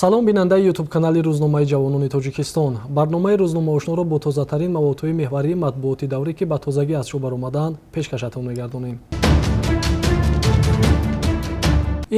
Салом, бинандаи ютуб-канали Рӯзномаи ҷавонони Тоҷикистон. Барномаи Рӯзномаошноро бо тозатарин маводҳои меҳварии матбуоти даврӣ, ки ба тозагӣ аз чоп баромадаанд, пешкашатон мегардонем.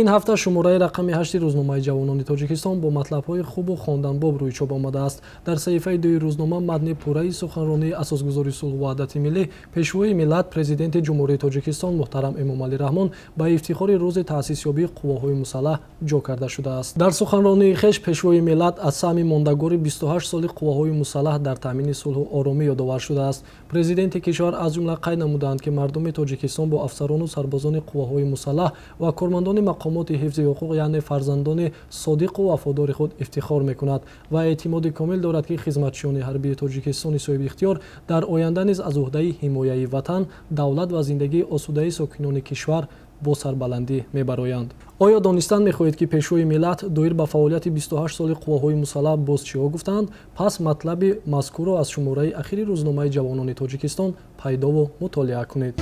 Ин ҳафта шумораи рақами ҳашти Рӯзномаи ҷавонони Тоҷикистон бо матлабҳои хубу хонданбоб рӯи чоп омадааст. Дар саҳифаи дуи рӯзнома матни пурраи суханронии асосгузори сулҳу ваҳдати миллӣ, Пешвои миллат, Президенти Ҷумҳурии Тоҷикистон муҳтарам Эмомалӣ Раҳмон ба ифтихори рӯзи таъсисёбии қувваҳои мусаллаҳ ҷо карда шудааст. Дар суханронии хеш Пешвои миллат аз саҳми мондагори 28 соли қувваҳои мусаллаҳ дар таъмини сулҳу оромӣ ёдовар шудааст. Президенти кишвар аз ҷумла қайд намуданд, ки мардуми Тоҷикистон бо афсарону сарбозони қувваҳои мусаллаҳ ва кормандони мақомоти ҳифзи ҳуқуқ, яъне фарзандони содиқу вафодори худ, ифтихор мекунад ва эътимоди комил дорад, ки хизматчиёни ҳарбии Тоҷикистони соҳибихтиёр дар оянда низ аз уҳдаи ҳимояи ватан, давлат ва зиндагии осудаи сокинони кишвар бо сарбаландӣ мебароянд. Оё донистан мехоҳед, ки Пешвои миллат доир ба фаъолияти 28 соли қувваҳои мусаллаҳ боз чиҳо гуфтаанд? Пас матлаби мазкурро аз шумораи ахири Рӯзномаи ҷавонони Тоҷикистон пайдову мутолиа кунед.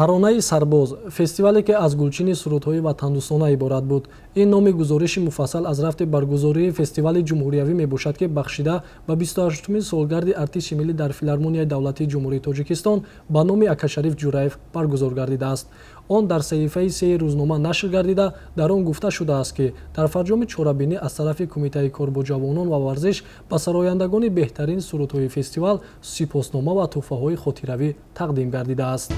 Таронаи сарбоз — фестивале, ки аз гулчини сурудҳои ватандӯстона иборат буд. Ин номи гузориши муфассал аз рафти баргузории фестивали ҷумҳуриявӣ мебошад, ки бахшида ба 28-уми солгарди Артиши миллӣ дар Филармонияи давлатии Ҷумҳурии Тоҷикистон ба номи Акашариф Ҷураев баргузор гардидааст. Он дар саҳифаи сеи рӯзнома нашр гардида, дар он гуфта шудааст, ки дар фарҷоми чорабинӣ аз тарафи Кумитаи кор бо ҷавонон ва варзиш ба сарояндагони беҳтарин сурудҳои фестивал сипоснома ва тӯҳфаҳои хотиравӣ тақдим гардидааст.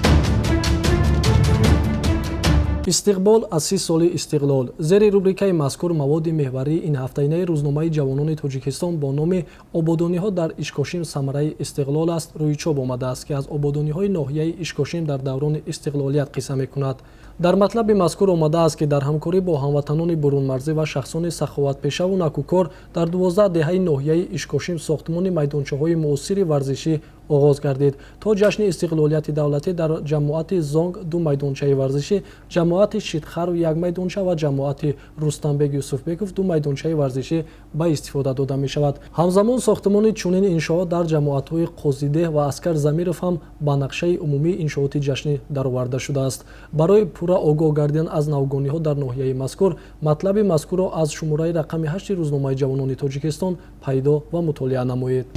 Истиқбол аз 30 соли истиқлол — зери рубрикаи мазкур маводи меҳварии ин ҳафтаинаи Рӯзномаи ҷавонони Тоҷикистон бо номи «Ободониҳо дар Ишкошим самараи истиқлол аст» рӯи чоп омадааст, ки аз ободониҳои ноҳияи Ишкошим дар даврони истиқлолият қисса мекунад. Дар матлаби мазкур омадааст, ки дар ҳамкорӣ бо ҳамватанони бурунмарзӣ ва шахсони саховатпешаву накӯкор дар 12 деҳаи ноҳияи Ишкошим сохтмони майдончаҳои муосири варзишӣ оғоз гардид. То ҷашни истиқлолияти давлатӣ дар ҷамоати Зонг ду майдончаи варзишӣ, ҷамоати Шидхарв як майдонча ва ҷамоати Рустамбек Юсуфбеков ду майдончаи варзишӣ ба истифода дода мешавад. Ҳамзамон сохтмони чунин иншоот дар ҷамоатҳои Қозидеҳ ва Аскар Замиров ҳам ба нақшаи умумии иншооти ҷашнӣ дароварда шудааст. Барои пурра огоҳ гардидан аз навгониҳо дар ноҳияи мазкур матлаби мазкурро аз шумораи рақами ҳашти Рӯзномаи ҷавонони Тоҷикистон пайдо ва мутолиа намоед.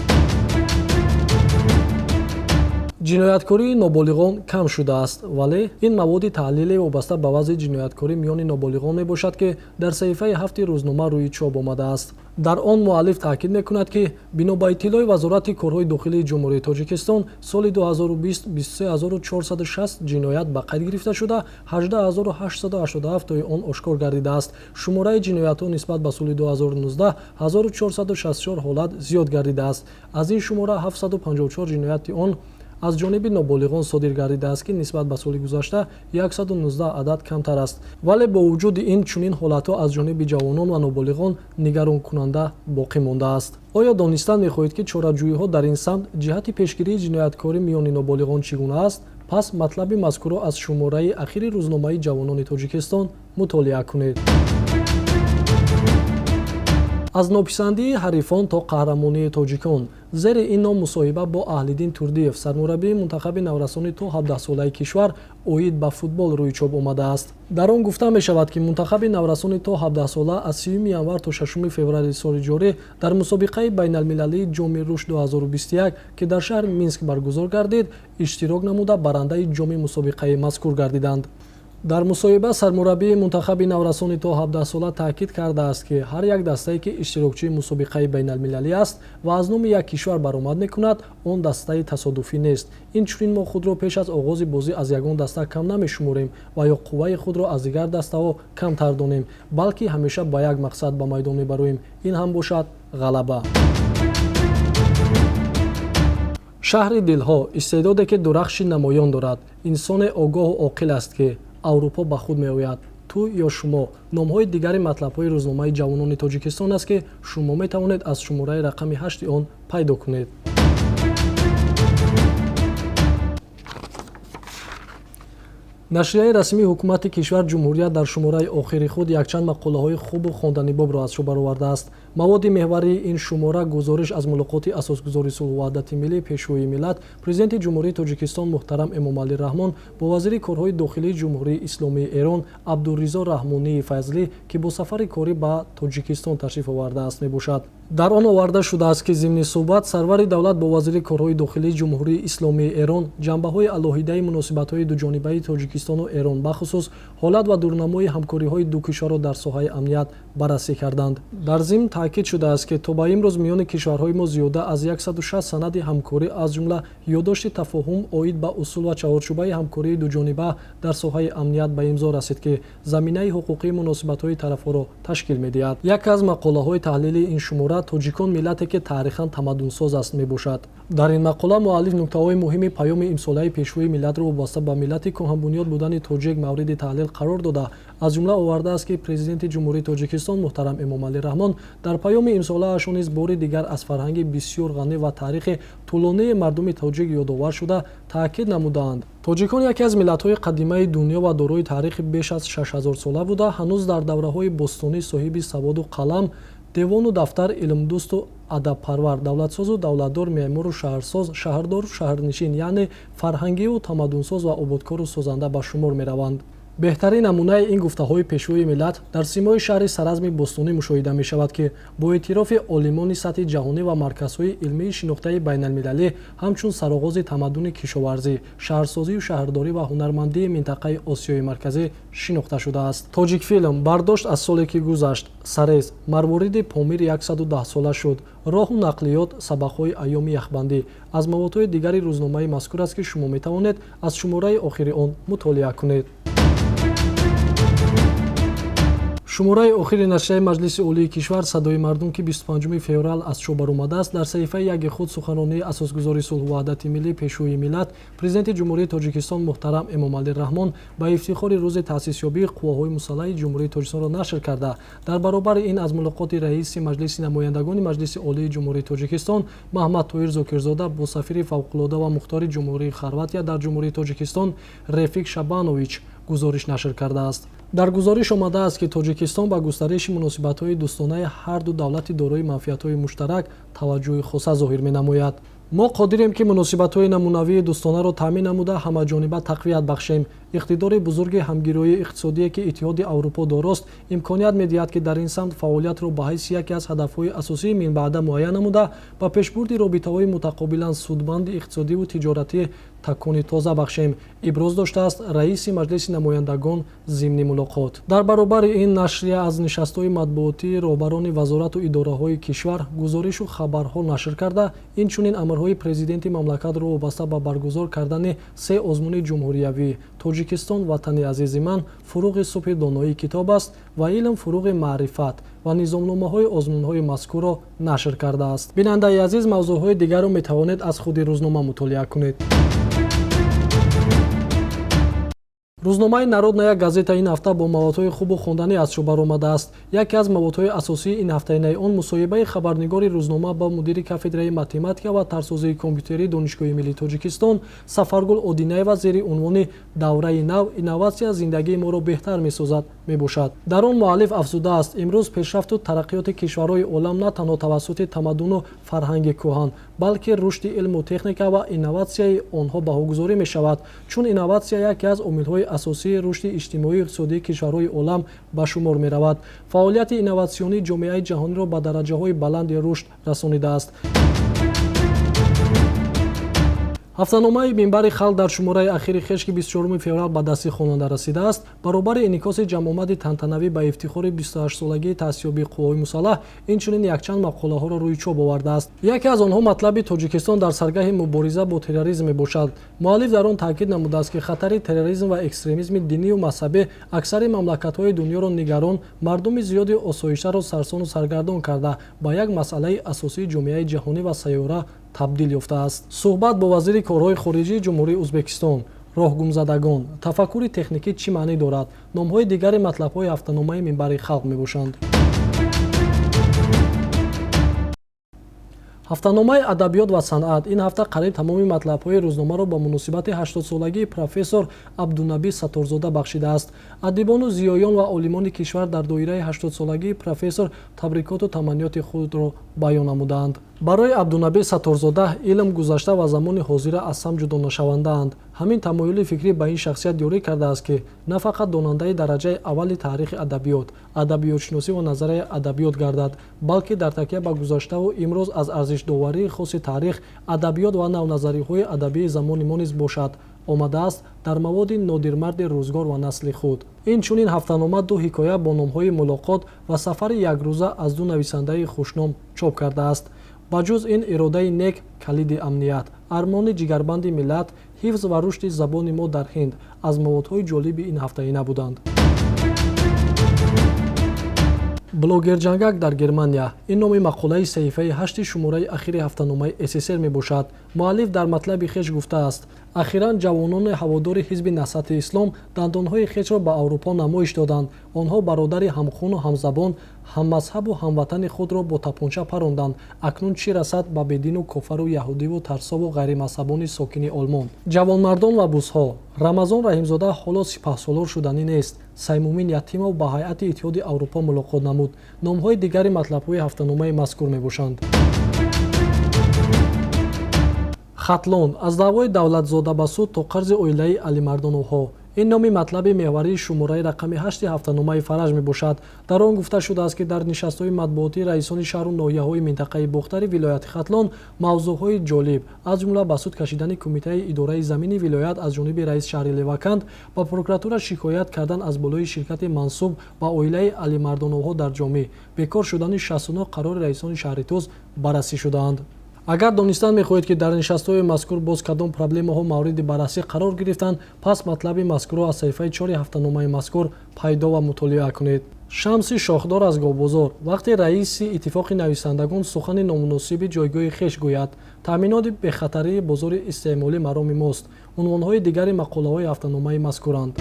Ҷинояткории ноболиғон кам шудааст, вале — ин маводи таҳлиле вобаста ба вазъи ҷинояткорӣ миёни ноболиғон мебошад, ки дар саҳифаи ҳафти рӯзнома рӯи чоп омадааст. Дар он муаллиф таъкид мекунад, ки бино ба иттилои Вазорати корҳои дохилии Ҷумҳурии Тоҷикистон соли 2020 23460 ҷиноят ба қайд гирифта шуда, 18887 тои он ошкор гардидааст. Шумораи ҷиноятҳо нисбат ба соли 2019 1464 ҳолат зиёд гардидааст. Аз ин шумора 754 ҷинояти он аз ҷониби ноболиғон содир гардидааст, ки нисбат ба соли гузашта 119 адад камтар аст. Вале бо вуҷуди ин чунин ҳолатҳо аз ҷониби ҷавонон ва ноболиғон нигаронкунанда боқӣ мондааст. Оё донистан мехоҳед, ки чораҷӯиҳо дар ин самт ҷиҳати пешгирии ҷинояткорӣ миёни ноболиғон чӣ гуна аст? Пас матлаби мазкурро аз шумораи ахири Рӯзномаи ҷавонони Тоҷикистон мутолиа кунед. Аз нописандии ҳарифон то қаҳрамонии тоҷикон — зери ин ном мусоҳиба бо Аҳлиддин Турдиев, сармураббии мунтахаби наврасони то 17-солаи кишвар оид ба футбол, рӯи чоп омадааст. Дар он гуфта мешавад, ки мунтахаби наврасони то 17-сола аз 30 январ то 6 феврали соли ҷорӣ дар мусобиқаи байналмилалии Ҷоми рушд 2021, ки дар шаҳри Минск баргузор гардид, иштирок намуда, барандаи ҷоми мусобиқаи мазкур гардиданд. Дар мусоҳиба сармураббии мунтахаби наврасони то 17-сола таъкид кардааст, ки ҳар як дастае, ки иштирокчии мусобиқаи байналмилалӣ аст ва аз номи як кишвар баромад мекунад, он дастаи тасодуфӣ нест. Инчунин мо худро пеш аз оғози бозӣ аз ягон даста кам намешуморем ва ё қувваи худро аз дигар дастаҳо камтар донем, балки ҳамеша ба як мақсад ба майдон мебароем, ин ҳам бошад ғалаба. Шаҳри дилҳо: истеъдоде, ки дурахши намоён дорад, инсоне огоҳу оқил аст, ки Аврупо ба худ меояд, ту ё шумо — номҳои дигари матлабҳои Рӯзномаи ҷавонони Тоҷикистон аст, ки шумо метавонед аз шумораи рақами ҳашти он пайдо кунед. Нашрияи расмии ҳукумати кишвар «Ҷумҳурият» дар шумораи охири худ якчанд мақолаҳои хубу хонданибобро аз чоп баровардааст. Маводи меҳварии ин шумора гузориш аз мулоқоти асосгузори сулҳу ваҳдати миллӣ, Пешвои миллат, Президенти Ҷумҳурии Тоҷикистон муҳтарам Эмомалӣ Раҳмон бо вазири корҳои дохилии Ҷумҳурии Исломии Эрон Абдурризо Раҳмонии Фазлӣ, ки бо сафари корӣ ба Тоҷикистон ташриф овардааст, мебошад. Дар он оварда шудааст, ки зимни суҳбат сарвари давлат бо вазири корҳои дохилии Ҷумҳурии Исломии Эрон ҷанбаҳои алоҳидаи муносибатҳои дуҷонибаи Тоҷикистону Эрон, бахусус ҳолат ва дурнамои ҳамкориҳои ду кишварро дар соҳаи амният баррасӣ карданд. Дар зимн таъкид шудааст, ки то ба имрӯз миёни кишварҳои мо зиёда аз 160 санади ҳамкорӣ, аз ҷумла ёддошти тафоҳум оид ба усул ва чаҳорчӯбаи ҳамкории дуҷониба дар соҳаи амният ба имзо расид, ки заминаи ҳуқуқии муносибатҳои тарафҳоро ташкил медиҳад. Яке аз мақолаҳои таҳлилии ин шумора «Тоҷикон миллате, ки таърихан тамаддунсоз аст» мебошад. Дар ин мақола муаллиф нуктаҳои муҳими паёми имсолаи Пешвои миллатро вобаста ба миллати кӯҳанбунёд будани тоҷик мавриди таҳлил қарор дода, аз ҷумла овардааст, ки Президенти Ҷумҳурии Тоҷикистон муҳтарам Эмомалӣ Раҳмон дар паёми имсолаашон низ бори дигар аз фарҳанги бисёр ғанӣ ва таърихи тӯлонии мардуми тоҷик ёдовар шуда, таъкид намудаанд: тоҷикон яке аз миллатҳои қадимаи дунё ва дорои таърихи беш аз 6000сола буда, ҳанӯз дар давраҳои бостонӣ соҳиби саводу қалам, девону дафтар, илмдӯсту адабпарвар, давлатсозу давлатдор, меъмору шаҳрсоз, шаҳрдору шаҳрнишин, яъне фарҳангиву тамаддунсоз ва ободкору созанда ба шумор мераванд. Беҳтарин намунаи ин гуфтаҳои Пешвои миллат дар симои шаҳри Саразми бостонӣ мушоҳида мешавад, ки бо эътирофи олимони сатҳи ҷаҳонӣ ва марказҳои илмии шинохтаи байналмилалӣ ҳамчун сароғози тамаддуни кишоварзӣ, шаҳрсозию шаҳрдорӣ ва ҳунармандии минтақаи Осиёи Марказӣ шинохта шудааст. «Тоҷикфилм» бардошт аз соле ки гузашт, «Сарез», «Марвориди Помир 110сола шуд», «Роҳу нақлиёт», «Сабақҳои айёми яхбандӣ» аз маводҳои дигари рӯзномаи мазкур аст, ки шумо метавонед аз шумораи охири он мутолиа кунед. Шумораи охири нашрияи Маҷлиси Олии кишвар «Садои мардум», ки 25 феврал аз чоп баромадааст, дар саҳифаи яки худ суханронии асосгузори сулҳу ваҳдати миллӣ, Пешвои миллат, Президенти Ҷумҳурии Тоҷикистон муҳтарам Эмомалӣ Раҳмон ба ифтихори рӯзи таъсисёбии Қувваҳои мусаллаҳи Ҷумҳурии Тоҷикистонро нашр карда, дар баробари ин аз мулоқоти раиси Маҷлиси намояндагони Маҷлиси Олии Ҷумҳурии Тоҷикистон Маҳмад Тоҳир Зокирзода бо сафири фавқулода ва мухтори Ҷумҳурии Хорватия дар Ҷумҳурии Тоҷикистон Рефик Шабанович гузориш нашр кардааст. Дар гузориш омадааст, ки Тоҷикистон ба густариши муносибатҳои дӯстонаи ҳарду давлати дорои манфиатҳои муштарак таваҷҷӯҳи хоса зоҳир менамояд. Мо қодирем, ки муносибатҳои намунавии дӯстонаро таъмин намуда, ҳамаҷониба тақвият бахшем. Иқтидори бузурги ҳамгироии иқтисодие, ки Иттиҳоди Аврупо дорост, имконият медиҳад, ки дар ин самт фаъолиятро ба ҳайси яке аз ҳадафҳои асосии минбаъда муайян намуда, ба пешбурди робитаҳои мутақобилан судманди иқтисодиву тиҷоратӣ такони тоза бахшем, иброз доштааст раиси Маҷлиси намояндагон зимни мулоқот. Дар баробари ин нашрия аз нишастҳои матбуотии роҳбарони вазорату идораҳои кишвар гузоришу хабарҳо нашр карда, инчунин амрҳои президенти мамлакатро вобаста ба баргузор кардани се озмуни ҷумҳуриявӣ «Тоҷикистон ватани азизи ман», «Фуруғи субҳи доноӣ китоб аст» ва «Илм фуруғи маърифат» ва низомномаҳои озмунҳои мазкурро нашр кардааст. Бинандаи азиз, мавзӯъҳои дигарро метавонед аз худи рӯзнома мутолиа кунед. Рӯзномаи «Народная газета» ин ҳафта бо маводҳои хубу хонданӣ аз чоп баромадааст. Яке аз маводҳои асосии ин ҳафтаинаи он мусоҳибаи хабарнигори рӯзнома ба мудири кафедраи математика ва тарҳсозии компютерии Донишгоҳи миллии Тоҷикистон Сафаргул Одинаева зери унвони «Давраи нав: инноватсия зиндагии моро беҳтар месозад» мебошад. Дар он муаллиф афзудааст: имрӯз пешрафту тараққиёти кишварҳои олам на танҳо тавассути тамаддуну фарҳанги кӯҳан, балки рушди илму техника ва инноватсияи онҳо баҳогузорӣ мешавад, чун инноватсия яке аз омилҳои асосии рушди иҷтимоию иқтисодии кишварҳои олам ба шумор меравад. Фаъолияти инноватсионӣ ҷомеаи ҷаҳониро ба дараҷаҳои баланди рушд расонидааст. Ҳафтаномаи «Минбари халқ» дар шумораи ахири хеш, ки 24 феврал ба дасти хонанда расидааст, баробари инъикоси ҷамъомади тантанавӣ ба ифтихори 28солагии таъсисёбии Қувваҳои мусаллаҳ, инчунин якчанд мақолаҳоро рӯи чоп овардааст. Яке аз онҳо матлаби «Тоҷикистон дар саргаҳи мубориза бо терроризм» мебошад. Муаллиф дар он таъкид намудааст, ки хатари терроризм ва экстремизми динию мазҳабӣ аксари мамлакатҳои дунёро нигарон, мардуми зиёди осоиштаро сарсону саргардон карда, ба як масъалаи асосии ҷомеаи ҷаҳонӣ ва сайёра табдил ёфтааст. «Суҳбат бо вазири корҳои хориҷии Ҷумҳурии Ӯзбекистон», «Роҳгумзадагон», «Тафаккури техникӣ чӣ маънӣ дорад» номҳои дигари матлабҳои ҳафтаномаи «Минбари халқ» мебошанд. Ҳафтаномаи «Адабиёт ва санъат» ин ҳафта қариб тамоми матлабҳои рӯзномаро ба муносибати 80-солагии профессор Абдунаби Сатторзода бахшидааст. Адибону зиёён ва олимони кишвар дар доираи 80-солагии профессор табрикоту таманниёти худро баён намудаанд. Барои Абдунаби Сатторзода илм, гузашта ва замони ҳозира аз ҳам ҷудонашавандаанд. Ҳамин тамоюли фикрӣ ба ин шахсият ёрӣ кардааст, ки на фақат донандаи дараҷаи аввали таърихи адабиёт, адабиётшиносӣ ва назарияи адабиёт гардад, балки дар такя ба гузаштаву имрӯз аз арзишдоварии хоси таърих, адабиёт ва навназариҳои адабии замони мо низ бошад, омадааст дар маводи нодирмарди рӯзгор ва насли худ. Инчунин ҳафтанома ду ҳикоя бо номҳои «Мулоқот» ва «Сафари якрӯза» аз ду нависандаи хушном чоп кардааст. Ба ҷуз ин, «Иродаи нек калиди амният», «Армони ҷигарбанди миллат», «Ҳифз ва рушди забони мо дар Ҳинд» аз маводҳои ҷолиби ин ҳафтаина буданд. «Блогерҷангак дар Германия» — ин номи мақолаи саҳифаи ҳашти шумораи ахири ҳафтаномаи СССР мебошад. Муаллиф дар матлаби хеш гуфтааст: ахиран ҷавонони ҳаводори ҳизби Наҳзати Ислом дандонҳои хешро ба Аврупо намоиш доданд. Онҳо бародари ҳамхуну ҳамзабон, ҳаммазҳабу ҳамватани худро бо тапонча паронданд. Акнун чӣ расад ба бедину кофару яҳудиву тарсову ғайримазҳабони сокини Олмон? «Ҷавонмардон ва бузҳо», «Рамазон Раҳимзода ҳоло сипаҳсолор шуданӣ нест», «Саймумин Ятимов ба ҳайати Иттиҳоди Аврупо мулоқот намуд» номҳои дигари матлабҳои ҳафтаномаи мазкур мебошанд. «Хатлон: аз даъвои Давлатзода ба суд то қарзи оилаи Алимардоновҳо» — ин номи матлаби меҳварии шумораи рақами ҳашти ҳафтаномаи «Фараҷ» мебошад. Дар он гуфта шудааст, ки дар нишастҳои матбуотии раисони шаҳру ноҳияҳои минтақаи Бохтари вилояти Хатлон мавзӯъҳои ҷолиб, аз ҷумла ба суд кашидани кумитаи идораи замини вилоят аз ҷониби раиси шаҳри Леваканд, ба прокуратура шикоят кардан аз болои ширкати мансуб ба оилаи Алимардоновҳо дар Ҷомӣ, бекор шудани 69 қарори раисони шаҳри Тӯс баррасӣ шудаанд. Агар донистан мехоҳед, ки дар нишастҳои мазкур боз кадом проблемаҳо мавриди баррасӣ қарор гирифтанд, пас матлаби мазкурро аз саҳифаи чори ҳафтаномаи мазкур пайдо ва мутолиа кунед. «Шамси шохдор аз говбозор», «Вақте раиси Иттифоқи нависандагон сухани номуносиби ҷойгоҳи хеш гӯяд», «Таъминоти бехатарии бозори истеъмолӣ мароми мост» унвонҳои дигари мақолаҳои ҳафтаномаи мазкуранд.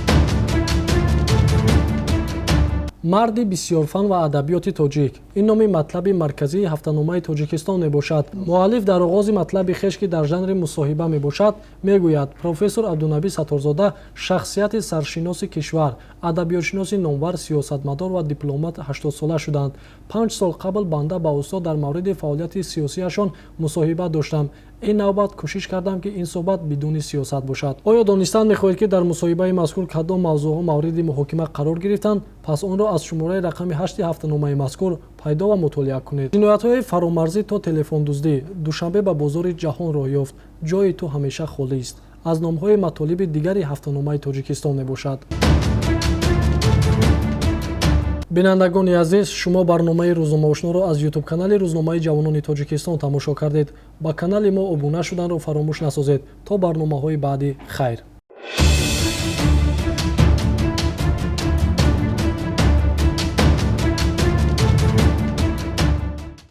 «Марди бисёрфан ва адабиёти тоҷик» — ин номи матлаби марказии ҳафтаномаи «Тоҷикистон» мебошад. Муаллиф дар оғози матлаби хеш, ки дар жанри мусоҳиба мебошад, мегӯяд: профессор Абдунаби Сатторзода шахсияти саршиноси кишвар, адабиётшиноси номвар, сиёсатмадор ва дипломат 80-сола шуданд. 5 сол қабл банда ба устод дар мавриди фаъолияти сиёсияшон мусоҳиба доштам. Ин навбат кӯшиш кардам, ки ин суҳбат бидуни сиёсат бошад. Оё донистан мехоҳед, ки дар мусоҳибаи мазкур кадом мавзӯъҳо мавриди муҳокима қарор гирифтанд? Пас онро аз шумораи рақами ҳашти ҳафтаномаи мазкур пайдо ва мутолиа кунед. «Ҷиноятҳои фаромарзӣ то телефондуздӣ», «Душанбе ба бозори ҷаҳон роҳ ёфт», «Ҷои ту ҳамеша холист» аз номҳои матолиби дигари ҳафтаномаи «Тоҷикистон» мебошад. Бинандагони азиз, шумо барномаи «Рӯзномаошноро» аз Ютуб-канали рӯзномаи ҷавонони Тоҷикистон тамошо кардед. Ба канали мо обуна шуданро фаромӯш насозед. То барномаҳои баъдӣ хайр.